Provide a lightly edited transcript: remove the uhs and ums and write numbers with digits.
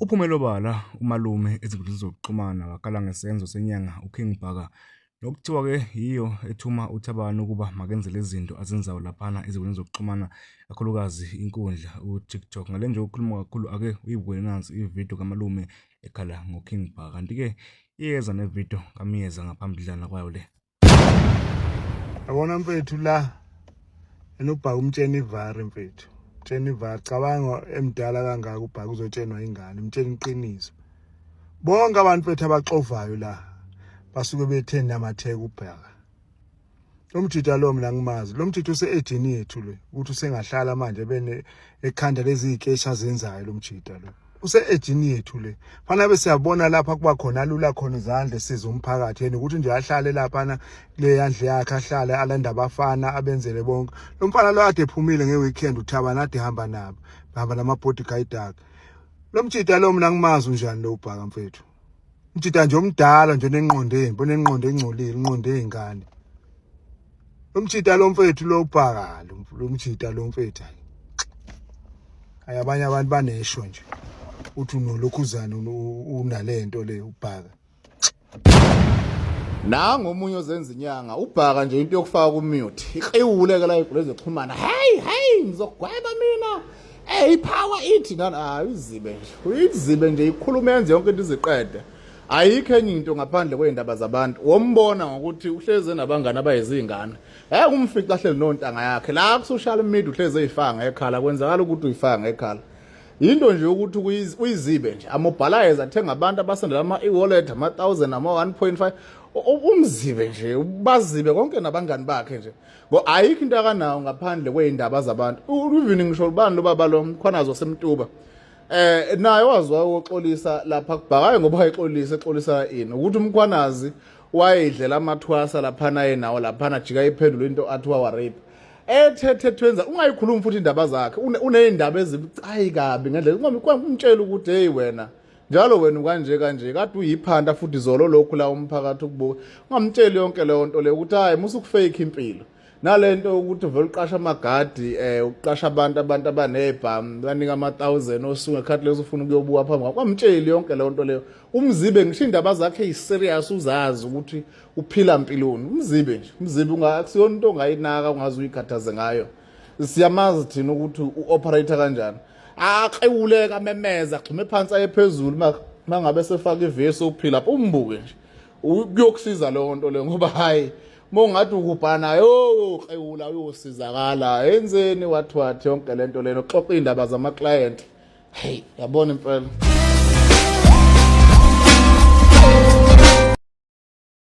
Uphumele obala umalume ezinkundleni zokuxhumana wakhala ngesenzo senyanga uKing Bhaka nokuthiwa-ke yiyo ethuma uThabani ukuba makenze lezi zinto azenzayo laphana ezinkundleni zokuxhumana kakhulukazi inkundla uTikTok. Ngale nje ukukhuluma kakhulu ake uyibukele nansi ividiyo kamalume ekhala ngoKing Bhaka. Kanti-ke iyeza nevidiyo kaMyeza ngaphambidlana kwayo le. Yabona mfethu la enobhaka umtshena ivari mfethu. Mtshena ivari cabanga emdala kangaka ubhaka uzotshenwa ingane mtshena iqiniso. Bonke abantu mfethu abaxovayo la basuke bethe namatheka ubhaka. Lo mjita lo mina ngimazi. Lo mjita use-ejini yethu le ukuthi usengahlala manje bene ekhanda lezi zikeshi azenzayo lo mjita lo. Use-ejini yethu le fanele abe siyabona lapha kuba khona alula khona izandla esiza umphakathi yena ukuthi nje ahlale laphana kule yandle yakhe ahlale alanda abafana abenzele bonke lo mfana lo ade ephumile nge-weekend uthabana ade ehamba nabo behamba nama-bodyguard akhe lo mjita lo mina ngimazi unjani lo ubhaka mfethu umjita nje omdala nje onenqondo embi onenqondo engcolile inqondo eyingane lo mjita lo mfethu lo ubhaka lo mjita lo mfethu hayi hayi abanye abantu banesho nje uthi unolokhuzana unalento le ubhaka Nangu omunye ozenza inyanga ubhaka nje into yokufaka ku mute ikriwule ke la igule zokuxhumana hey hey ngizogweba mina hey power ithi nani hayi uzibe nje uyizibe nje ikhuluma yenze yonke into iziqede ayikho enye into ngaphandle kwey'ndaba zabantu wombona ngokuthi uhlezi enabangani abayizingane ngeke umfice ahleli nontanga yakhe la ku-social media uhlezi eyifaka ngekhala kwenzakala ukuthi uyifaka ngekhala yinto nje ukuthi uyizibe nje amobilize athenga abantu abasendela ama-e-wallet ama-thousand ama-1.5 umzibe nje bazibe konke nabangani bakhe nje ngo ayikho into akanawo ngaphandle kwey'ndaba zabantu even ngisho ubani lo baba lo mkhwanazi wasemtuba eh naye waziwa uxolisa lapha kubhakayo ngoba wayexolisa exolisa ini ukuthi umkhwanazi wayedlela amathwasa laphana yenawo laphana jika iphendula into athi wawa rape ethethe thwenza ungayikhulumi futhi indaba zakhe uneyindaba ezibucayi kabi ngendlela umtshela ukuthi hey wena njalo wena ukanje kanje kade uyiphanda futhi zolo lokhu la umphakathi ukubuka ungamtsheli yonke leyo nto leyo ukuthi hayi musa ukufake impilo nalento ukuthi vele uqasha amagadi eh uqasha abantu abantu abanezibhamu banika ama 1000 osuku ngekhathi leso ufuna ukuyobuka phambi kwakho kwamtsheli yonke leyo nto leyo umzibe ngisho indaba zakhe yi serious uzazi ukuthi uphila mpiloni umzibe nje umzibe ungakusiyona into ongayinaka ungaze uyikhathaze ngayo siyamazi thina ukuthi uoperator kanjani akrewuleka amemeza agxume phansi aye phezulu mangabe sefaka ivesi uphila umbuke nje kuyokusiza leyo nto leyo ngoba hayi uma ungathi uhubhana naye oh krewula uyosizakala enzeni wathi wathi yonke lento lena uxoxa iy'ndaba zama-client hey yabona impela.